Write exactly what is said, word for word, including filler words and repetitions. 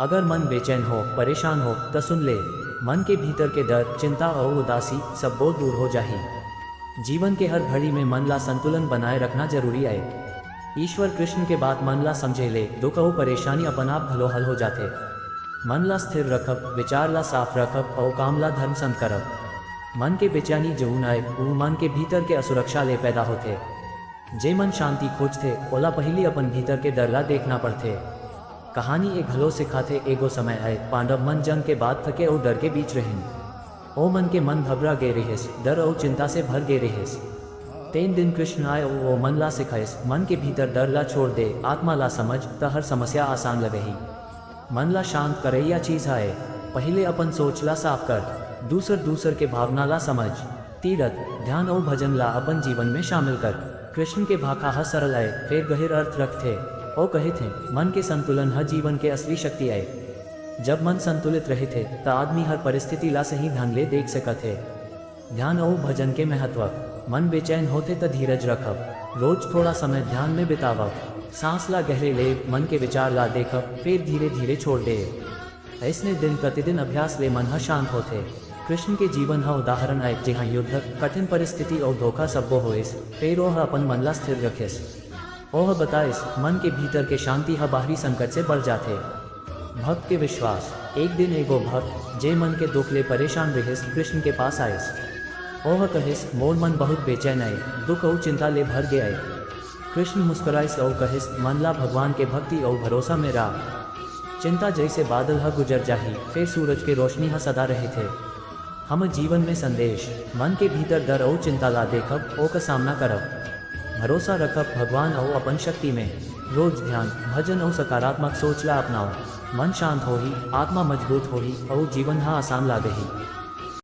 अगर मन बेचैन हो, परेशान हो, त सुन ले। मन के भीतर के डर, चिंता अउ उदासी सब्बो दूर हो जाही। जीवन के हर घड़ी में मन ला संतुलन बनाए रखना जरूरी अय। ईश्वर कृष्ण के बात मन ला समझे ले, दुख अउ परेशानी अपन आप घलो हल हो जाथे। मन ला स्थिर रखब, विचार ला साफ रखब अउ काम ला धर्म संग करब। मन के बेचैनी जऊन अय, ऊ मन के भीतर के असुरक्षा ले पैदा होथे। जे मन शांति खोजथे, ओला पहिली अपन भीतर के डर ला देखना पड़थे। कहानी ए घलो सिखाथे, एगो समय अय, पांडव मन जंग के बाद थके अउ डर के बीच रहिन। ओ मन के मन घबरा गे रिहिस, डर अउ चिंता से भर गे रिहिस। तेन दिन कृष्ण आय अउ ओ मन ला सिखाइस, मन के भीतर डर ला छोड़ दे, आत्मा ला समझ, त हर समस्या आसान लगही। मन ला शांत करइया चीज आय, पहिले अपन सोच ला साफ कर, दूसर दूसर के भावना ला समझ। तीरथ, ध्यान अउ भजन ला अपन जीवन में शामिल कर। कृष्ण के भाखा ह सरल अय, फेर गहिर अर्थ रखथे। ओ कहिथे, मन के संतुलन ह जीवन के असली शक्ति अय। जब मन संतुलित रहिथे, त आदमी हर परिस्थिति ला सही ढंग ले देख सकत हे। ध्यान अउ भजन के महत्व। मन बेचैन होथे त धीरज रखब। रोज थोड़ा समय ध्यान में बितावब। सांस ला गहरे ले, मन के विचार ला देखब, फेर धीरे-धीरे छोड़ दे। अइसने दिन प्रतिदिन अभ्यास ले मन ह शांत होथे। कृष्ण के जीवन ह उदाहरण अय, जिहां युद्ध, कठिन परिस्थिति अउ धोखा सब्बो होइस, फेर ओह अपन मन ला स्थिर रखिस। ओह बताइस, मन के भीतर के शांति ह बाहरी संकट से बढ़ जाथे। भक्त के विश्वास। एक दिन एगो भक्त, जे मन के दुख ले परेशान रिहिस, कृष्ण के पास आइस। ओह कहिस, "मोर मन बहुत बेचैन अय, दुख अउ चिंता ले भर गे अय।" कृष्ण मुस्कुराइस अउ कहिस, "मन ला भगवान के भक्ति अउ भरोसा में राख। चिंता जइसे बादल ह गुजर जाही, फेर सूरज के रोशनी ह सदा रहिथे।" हमर जीवन में संदेश, मन के भीतर डर अउ चिंता ला देखब, ओकर सामना करब। भरोसा रखब भगवान अउ अपन शक्ति में। रोज ध्यान, भजन अउ सकारात्मक सोच ला अपनाओ। मन शांत होही, आत्मा मजबूत होही अउ जीवन ह आसान लागही।